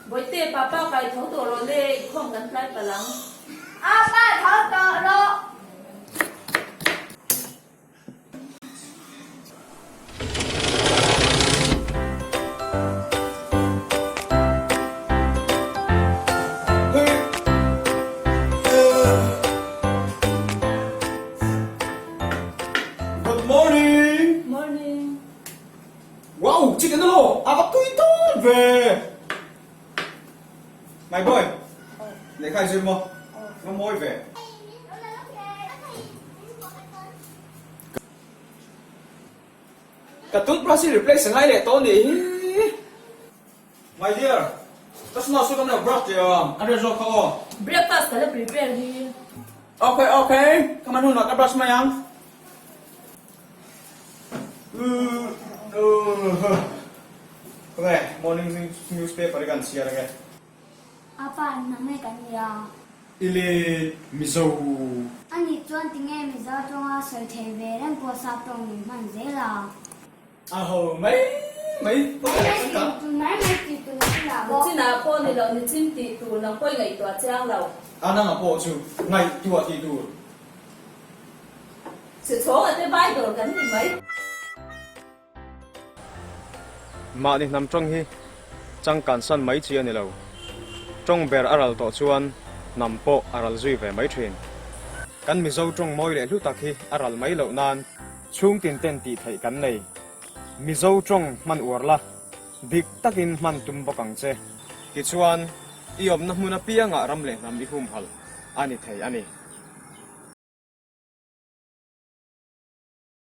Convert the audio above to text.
Bawihte, Papa kai tho tawh rawh le, i khawm kan tlai palh ang. Apa tho tawh rawh. Good morning. Morning. Wow, chicken alo, a va tui dawn ve. My boy, lehkha i zir maw? Va mawi ve. Ka toothbrush hi replace a ngai leh tawh nih hi. My dear, ka snow chu kan lo brush teh ang, a ret zawk kha aw. Breakfast ka la prepare hi. Okay, okay, ka man hunah ka brush mai ang. Okay, morning newspaper hi kan chhiar ange. Apa, hnam nge kan nia? Ile Mizo. Anih chuan tinge Mizo tawnga sawi thei ve reng pawh sap tawng min hman zel a? A ho mai mai. Mai mai tih tur nichinah bawk. Nichinah pawh ni lo, nichin tih tur nang pawh i ngaihtuah chiang lo. A nanga pawh chu ngaihtuah tih tur. Chhechhawng a te vai dawr kan ni mai. Mahni hnam tawng hi changkan san mai chi a ni lo. Tawng ber a ral tawh chuan hnam pawh a ral zui ve mai thin. Kan Mizo tawng mawi leh hlu tak hi a ral mai loh nan chhungtin ten tih theih kan nei. Mizo tawng hman uar la, dik takin hman tum bawk ang che. Tichuan, i awmna hmun apiangah ram leh hnam i humhalh a ni thei a ni.